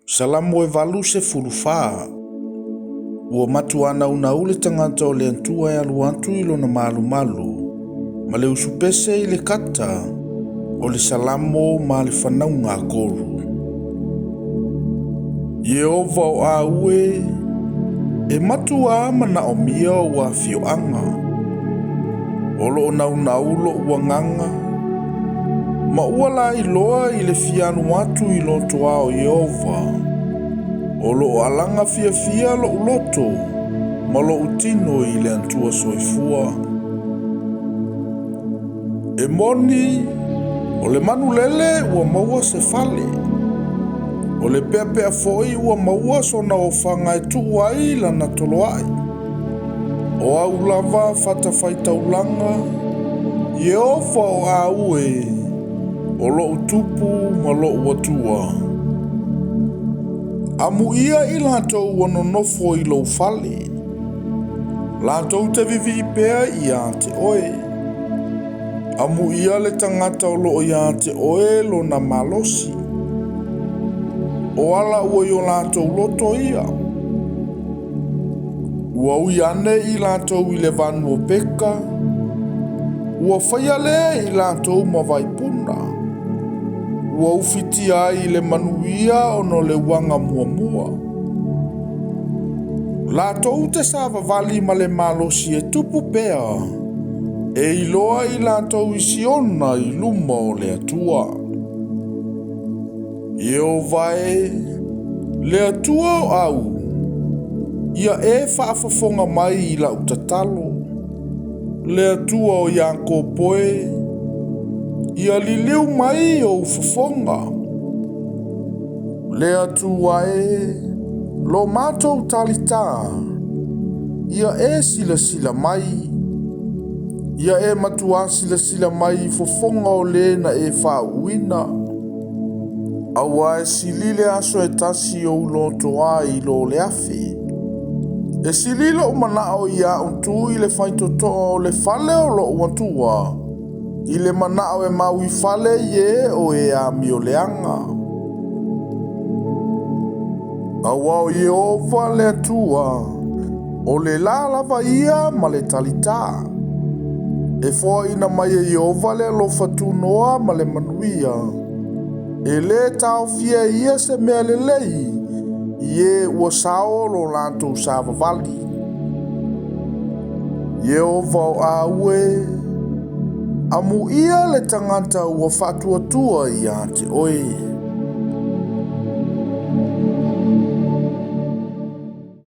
Salamo e 84. Ua matuā naunau le tagata o le Atua e alu atu i lona malumalu ma le usupese i le kata o le Salamo ma le fanauga a Koru. Ieova o au e, e matuā manaomia ou afioaga. O loo naunau loʻu agaga, ma ua lailoa i le fia alu atu i lotoa o Ieova. O loo alaga fiafia loʻu loto ma loʻu tino i le Atua soifua. E moni, o le manu lele ua maua se fale. O le peapea foi ua maua sona ofaga e tuu ai lana toloai. O au lava fatafaitaulaga, Ieova o au e, o loʻu Tupu ma loʻu Atua. Amuia i latou ua nonofo i lou fale, latou te vivii pea iā te oe. Amuia le tagata o loo iā te oe lona malosi. O ala ua i o latou loto ia. Ua ui ane i latou i le vanu o peka, ua faia lea i latou ma vaipuna. Ua ufitia ai i le manuia ona o le uaga muamua. Latou te savavali ma le malosi e tupu pea, e iloa i latou i Siona i luma o le Atua. Ieova e, le Atua o au, ia e faafofoga mai i lau tatalo. Le Atua o Iakopo e, ia liliu mai ou fofoga. Le Atua e, lo matou talitā, ia e silasila mai, ia e matuā silasila mai i fofoga o le na e faauuina. Aua e sili le aso e tasi i ou lotoa i lo le afe. E sili loʻu manaʻo ia aʻu tu i le faitotoa o le fale o loʻu Atua, i le manaʻo e mau i fale i e o e amio leaga. Aua o Ieova le Atua, o le la lava ia ma le talitā. E foaina mai e Ieova le alofa tunoa ma le manuia. E lē taofia e ia se mea lelei i e ua sao lo latou savavali. Ieova o au e, amuia le tagata ua faatuatua iā te oe.